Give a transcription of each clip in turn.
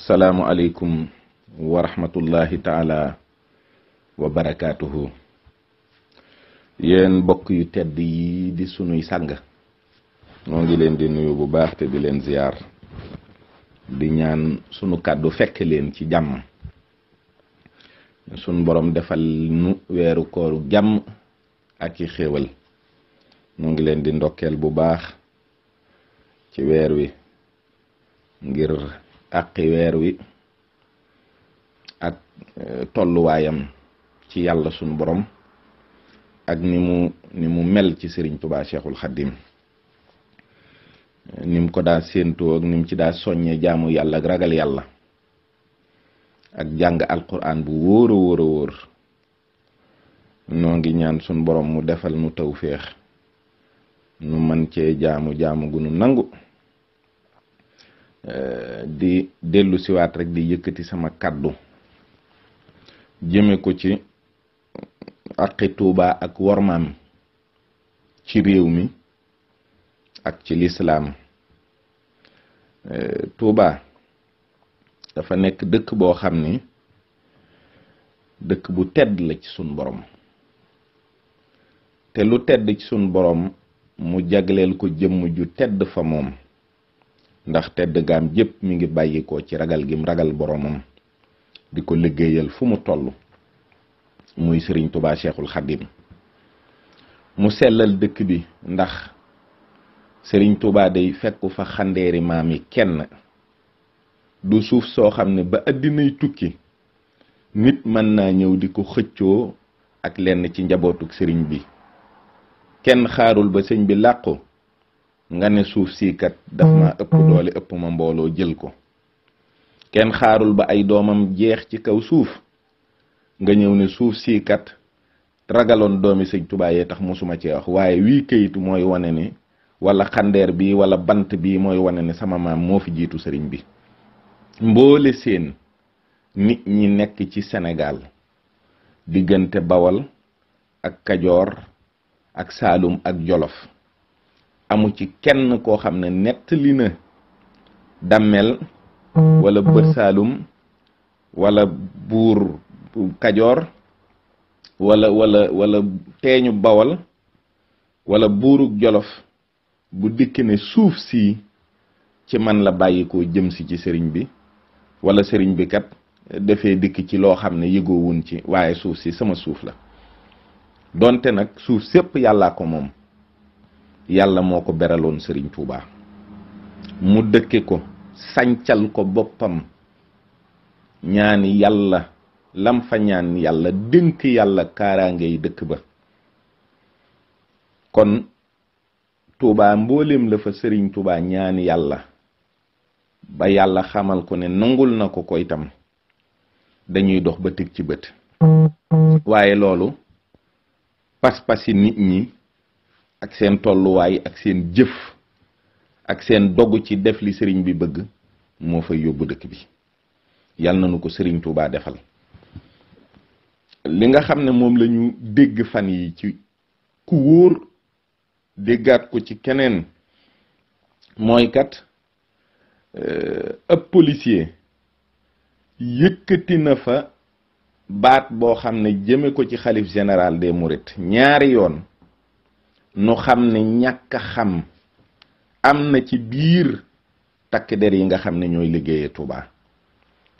asalaamualeykum wa rahmatullahi taala wa barakaatuhu. yéen mbokk yu tedd yi di sunuy sàng noo ngi leen di nuyu bu baax te di leen ziyaar di ñaan sunu kàddu fekk leen ci jàmm. sunu borom defal nu weeru kooru jàmm ak i xéewal. noo ngi leen di ndokkeel bu baax ci weer wi ngir àqi weer wi ak tolluwaayam ci yàlla sunu borom ak ni mu mel ci Sëriñ Tubaa Cheikhul Khadim, ni mu ko daa séentoo ak ni mu ci daa soññee jaamu yàlla ak ragal yàlla ak jàng alquran bu wóor a wóor a wóor. noo ngi ñaan sunu borom mu defal nu tawféex nu man cee jaamu gu nu nangu. di dellu siwaat rek di yëkkati sama kàddu jëme ko ci aqi Tuuba ak wormaam ci réew mi ak ci lislaam. Tuuba dafa nekk dëkk boo xam ni dëkk bu tedd la ci sun borom, te lu tedd ci sun borom mu jagleel ko jëmm ju tedd fa moom, ndax tedd gaam jépp mi ngi bàyyikoo ci ragal gim ragal boromam di ko liggéeyal fu mu toll, muy Sëriñ Tubaa Cheikhul Khadim. mu sellal dëkk bi ndax Sëriñ Tubaa day fekku fa xandeeri maam yi kenn, du suuf soo xam ne ba àddinay tukki nit mën naa ñëw di ko xëccoo ak lenn ci njabootuk sëriñ bi. kenn xaarul ba sëñ bi làqu nga ne suuf sii kat daf ma ëpp doole, ëpp ma mbooloo jël ko. kenn xaarul ba ay doomam jeex ci kaw suuf nga ñëw ne suuf sii kat ragaloon doomi sëñ Tubaa yee tax mosuma cee wax, waaye wii kayit mooy wane ni, wala xandeer bi wala bant bi mooy wane ne sama maam moo fi jiitu sëriñ bi. mboole seen nit ñi nekk ci Sénégal diggante Bawol ak Kajoor ak Saalum ak Jolof amu ci kenn koo xam ne nettali na Damel wala bët Saalum wala buur Kajoor wala teeñu Bawol wala buuruk Jolof bu dikk ne suuf si ci man la bàyyi koo jëm si ci sëriñ bi, wala sëriñ bi kat dafee dikk ci loo xam ne yëgoowun ci, waaye suuf si sama suuf la. donte nag suuf sépp yàllaa ko moom, yàlla moo ko beraloon Sëriñ Tuubaa mu dëkke ko, sancal ko boppam, ñaani yàlla lam fa ñaan yàlla, dénk yàlla kaaraangey dëkk ba. kon Tuubaa mbooleem la fa Sëriñ Tuubaa ñaani yàlla ba yàlla xamal ko ne nangul na ko itam, dañuy dox ba teg ci bët. waaye loolu pas-pasi nit ñi ak seen tolluwaay ak seen jëf ak seen dogu ci def li sëriñ bi bëgg moo fay yóbbu dëkk bi. yal na nu ko Sëriñ Tuubaa defal. li nga xam ne moom lañu dégg fan yi ci ku wóor déggaat ko ci keneen mooy kat ëpp policier yëkkati na fa baat boo xam ne jëme ko ci xalif général des mourides ñaari yoon. nu xam ne ñàkk a xam am na ci biir takk der yi nga xam ne ñooy liggéeyee Tuubaa,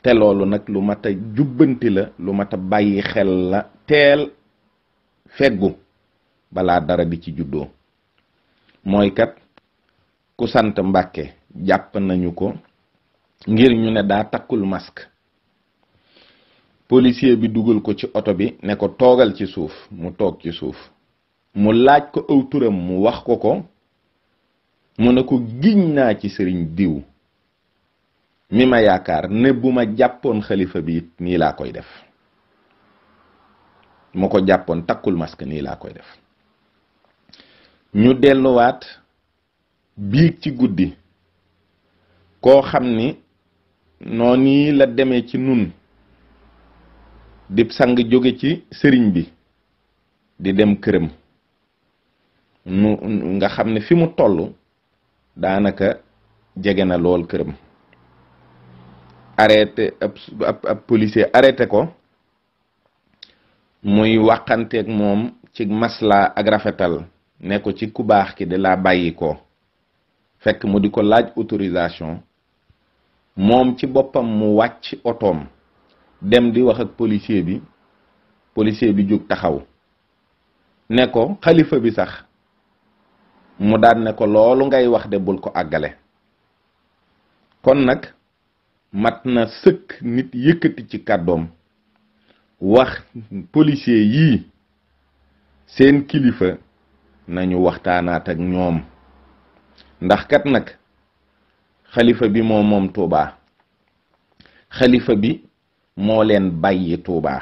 te loolu nag lu mat a jubbanti la, lu mat a bàyyi xel la, teel feggu balaa dara di ci juddoo. mooy kat ku sant Mbàkke jàpp nañu ko ngir ñu ne daa takkul masque. policier bi dugal ko ci oto bi ne ko toogal ci suuf, mu toog ci suuf. mu laaj ko aw turam, mu wax ko mu ne ko giñ naa ci sëriñ diw mi ma yaakaar ne bu ma jàppoon xalifa bi it nii laa koy def, mu ko jàppoon takkul masque nii laa koy def. ñu delluwaat biig ci guddi koo xam ni noonu la demee ci nun di sang jóge ci sëriñ bi di dem këram, nga xam ne fi mu toll daanaka jege na lool këram. arrêté ab policier arrêté ko muy waxanteeg moom ci masla ak rafetal ne ko ci ku baax ki de la bàyyi ko fekk mu di ko laaj autorisation moom ci boppam mu wàcc otoom dem di wax ak policier bi jóg taxaw ne ko xalifa bi sax mu daan ne ko loolu ngay wax de bul ko àggale. kon nag mat na sëkk nit yëkkati ci kàddoom wax policier yii seen kilifa nañu waxtaanaat ak ñoom ndax kat nag xalifa bi moom Touba xalifa bi moo leen bàyyi Touba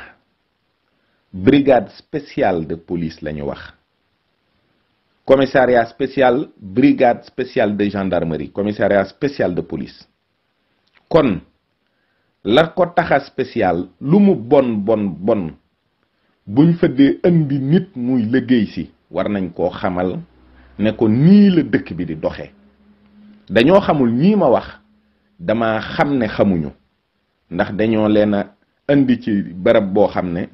brigade spéciale de police lañu wax commissariat spécial brigade spéciale de gendarmerie commissariat spécial de police kon la ko taxa spécial lu mu bon buñ fa dee andi nit muy liggéey si war nañ koo xamal ne ko nii la dëkk bi di doxe dañoo xamul ñii ma wax dama xam ne xamuñu ndax dañoo leen a andi ci barab boo xam ne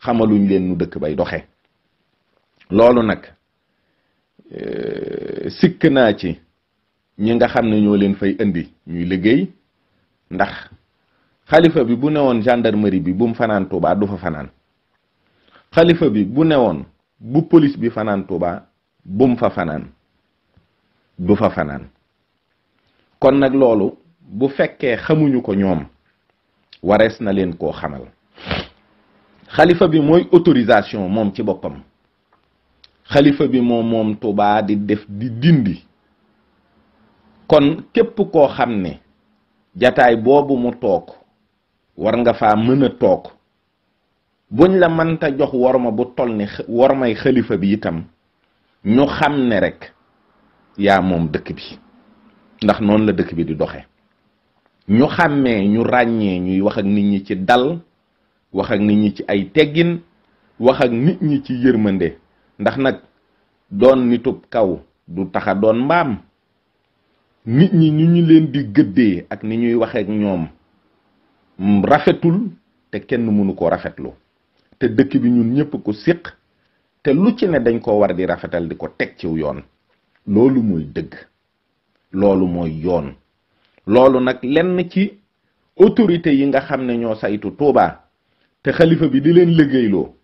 xamaluñ leen nu dëkk bay doxe loolu nag sikk naa ci ñi nga xam ne ñoo leen fay indi ñuy liggéey ndax xalifa bi bu newoon gendarmerie bi bu mu fanaan Touba du fa fanaan xalifa bi bu newoon bu police bi fanaan Touba bu mu fa fanaan du fa fanaan kon nag loolu bu fekkee xamuñu ko ñoom warees na leen koo xamal xalifa bi mooy autorisation moom ci boppam xalifa bi moom Touba di def di dindi kon képp koo xam ne jataay boobu mu toog war nga faa mën a toog buñ la mënta jox worma bu toll ni wormay xalifa bi itam ñu xam ne rek yaa moom dëkk bi ndax noonu la dëkk bi di doxe ñu xàmmee ñu ràññee ñuy wax ak nit ñi ci dal wax ak nit ñi ci ay teggin wax ak nit ñi ci yërmande ndax nag doon nitub kaw du taxa doon mbaam nit ñi ñu leen di gëddee ak ni ñuy waxee ak ñoom rafetul te kenn mënu ko rafetlu te dëkk bi ñun ñëpp ko siq te lu ci ne dañ ko war di rafetal di ko teg ciw yoon loolu mooy dëgg loolu mooy yoon loolu nag lenn ci autorité yi nga xam ne ñoo saytu Touba te xalifa bi di leen liggéeyloo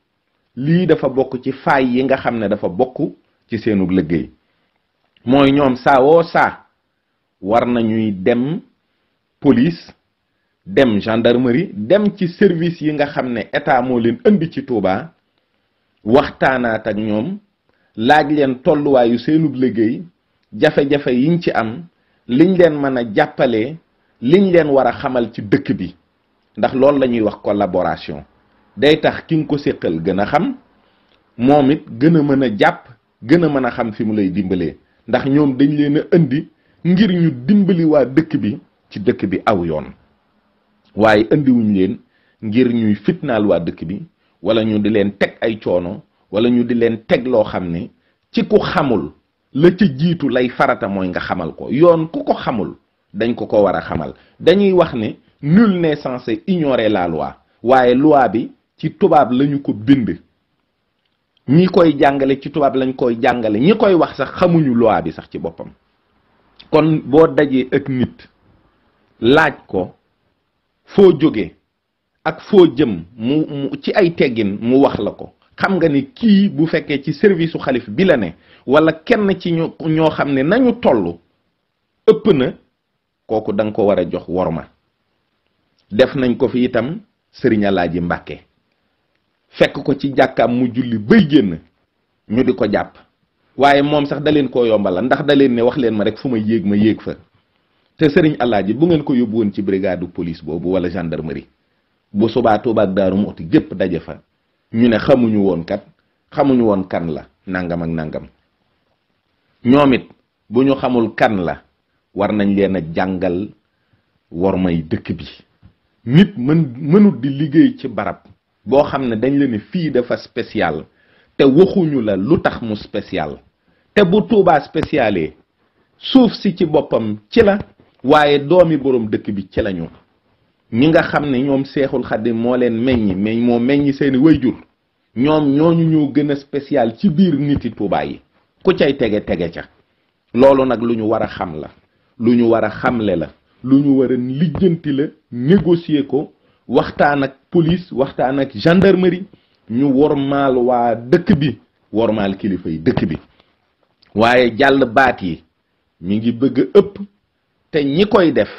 lii dafa bokk ci faay yi nga xam ne dafa bokk ci seenu liggéey mooy ñoom saawoo saa war nañuy dem police dem gendarmerie dem ci service yi nga xam ne état moo leen indi ci Touba waxtaanaat ak ñoom laaj leen tolluwaayu seenub liggéey jafe-jafe yiñ ci am liñ leen mën a jàppalee liñ leen war a xamal ci dëkk bi ndax loolu la ñuy wax collaboration day tax ki nga ko séqal gën a xam moom it gën a mën a jàpp gën a mën a xam fi mu lay dimbalee ndax ñoom dañ leen a indi ngir ñu dimbali waa dëkk bi ci dëkk bi aw yoon waaye indiwuñ leen ngir ñuy fitnaal waa dëkk bi wala ñu di leen teg ay coono wala ñu di leen teg loo xam ne ci ku xamul la ca jiitu lay farata mooy nga xamal ko yoon ku ko xamul dañ ko war a xamal dañuy wax ne nul n'est censé ignorer la loi waaye loi bi ci tubaab lañu ko bind ñi koy jàngale ci tubaab lañ koy jàngale ñi koy wax sax xamuñu loi bi sax ci boppam kon boo dajee ak nit laaj ko foo jóge ak foo jëm mu ci ay teggin mu wax la ko xam nga ni kii bu fekkee ci service su xalif bi la ne wala kenn ci ñoo xam ne nañu toll ëpp na kooku da nga ko war a jox worma def nañ ko fi itam sëriñ Alaaji Mbàkke fekk ko ci jàkkaam mu julli bay génn ñu di ko jàpp waaye moom sax da leen koo yombala ndax da leen ne wax leen ma rek fu ma yéeg fa te sëriñ Alaaji bu ngeen ko yóbbu woon ci brigade police boobu wala gendarmerie bu subaa Tuubaa ak Daaru Muxti gépp daje fa ñu ne xamuñu woon kan la nangam ak nangam ñoom it bu ñu xamul kan la war nañ leen a jàngal wormay dëkk bi nit mënut di liggéey ci barab boo xam ne dañ la ne fii dafa spécial te waxuñu la lu tax mu spécial te bu Tuubaa spécialee suuf si ci boppam ci la waaye doomi boroom dëkk bi ci lañu ñi nga xam ne ñoom Seexul Xadim moo leen meññi moo meññi seeni wayjur ñoom ñooñu ñoo gën a spécial ci biir niti Tuubaa yi ku cay tege ca loolu nag lu ñu war a xam la lu ñu war a xamle la lu ñu war a lijjanti la négocier ko waxtaan ak police waxtaan ak gendarmerie ñu wormaal waa dëkk bi wormaal kilifa yi dëkk bi waaye jàll baat yi mi ngi bëgg a ëpp te ñi koy def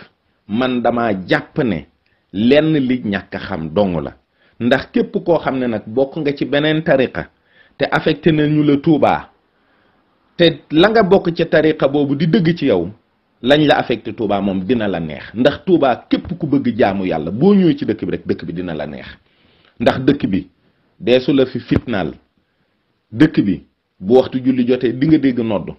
man dama jàpp ne lenn li ñàkk a xam dong la ndax képp koo xam ne nag bokk nga ci beneen tariqa te affecté nañu la Touba te la nga bokk ci tariqa boobu di dëgg ci yow lañ la affecté Touba moom dina la neex ndax Touba képp ku bëgg jaamu yàlla boo ñëwee ci dëkk bi rek dëkk bi dina la neex ndax dëkk bi deesu la fi fitnaal dëkk bi bu waxtu julli jotee di nga dégg nodd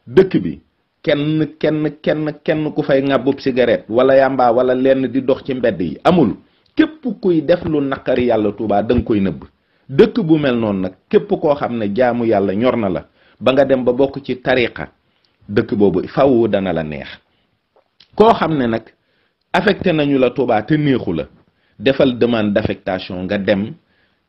dëkk bi kenn ku fay ŋàbbub cigarette wala yamba wala lenn di dox ci mbedd yi amul képp kuy def lu naqari yàlla Touba da nga koy nëbb dëkk bu mel noonu nag képp koo xam ne jaamu yàlla ñor na la ba nga dem ba bokk ci tariqa dëkk boobu faw dana la neex koo xam ne nag affecté nañu la Touba te neexu la defal demande d'affectation nga dem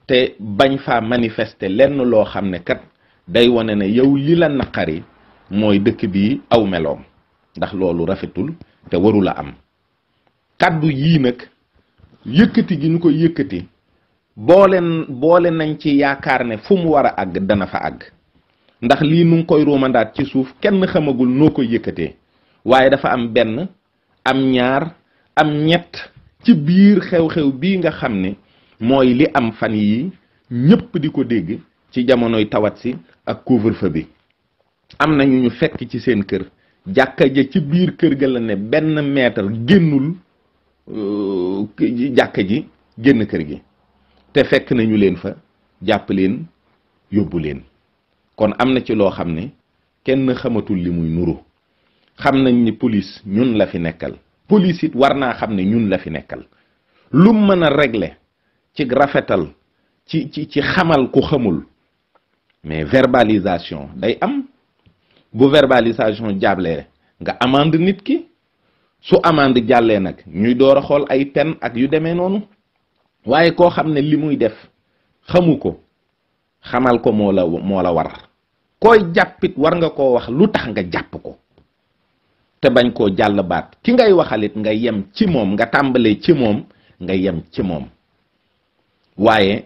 te bañ faa manifester lenn loo xam ne kat day wane ne yow li la naqari mooy dëkk bi aw meloom ndax loolu rafetul te warula am kàddu yii nag yëkkati gi ñu ko yëkkati boole nañ ci yaakaar ne fu mu war a àgg dana fa àgg ndax lii nu ngi koy ruumandaat ci suuf kenn xamagul noo koy yëkkatee waaye dafa am benn am ñaar am ñett ci biir xew-xew bii nga xam ne mooy li am fan yi ñépp di ko dégg ci jamonoy tawat si ak couvre-feu bi am na ñu fekk ci seen kër jàkka ja ci biir kër ga la ne benn mètre génnul jàkka ji génn kër gi te fekk nañu leen fa jàpp leen yóbbu leen kon am na ci loo xam ne kenn xamatul li muy nuru xam nañ ni police ñun la fi nekkal police it war naa xam ne ñun la fi nekkal lu mën a régler ci rafetal ci xamal ku xamul mais verbalisation day am bu verbalisation jàllee nga amande nit ki su amande jàllee nag ñuy door a xool ay pen ak yu demee noonu waaye koo xam ne li muy def xamu ko xamal ko moo la war koy jàppit war nga koo wax lu tax nga jàpp ko te bañ koo jàll baat ki ngay waxalit nga yem ci moom nga tàmbalee ci moom nga yem ci moom waaye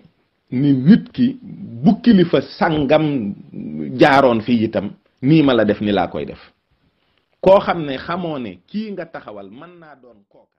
ni nit ki bu kilifa sàngam jaaroon fii itam nii ma la def ni laa koy def koo xam ne xamoo ne kii nga taxawal mën naa doon kooka